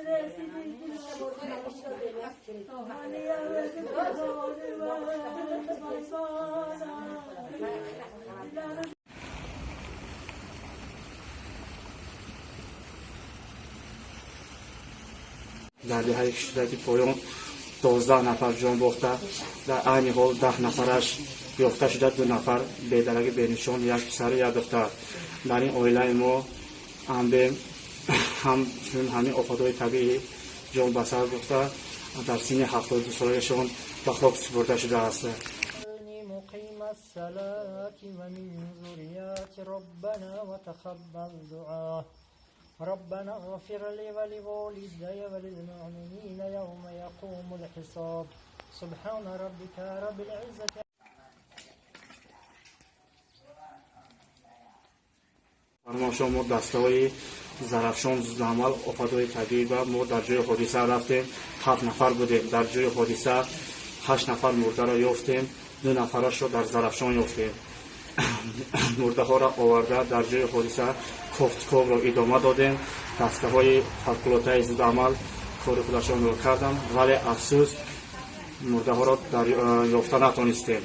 Дар деҳаи Киштаки Поён 12 нафар ҷон бохта, дар айни ҳол 10 нафараш ёфта шуда, 2 нафар бедараги бенишон, як писару як духтар. Дар ин оилаи мо амбем ҳамчун ҳамин офатҳои табиӣ ҷон ба сар бохта, дар синни 72 солагиашон ба хок супурда шудааст. مقيم الصلاة ومن ذريات ربنا وتقبل دعاء ربنا اغفر لي ولوالدي وللمؤمنين يوم يقوم الحساب سبحان ربك رب العزة. Фармоншо мо дастаҳои Зарафшон зудамал офатҳои табиӣ ба мо дар ҷои ҳодиса рафтем. Ҳафт нафар будем. Дар ҷои ҳодиса ҳашт нафар мурдаро ёфтем, ду нафарашро дар Зарафшон ёфтем. Мурдаҳоро оварда, дар ҷои ҳодиса кофтуковро идома додем. Дастаҳои фавқулодаи зудамал кори худашонро карданд, вале афсӯс, мурдаҳоро ёфта натонистем.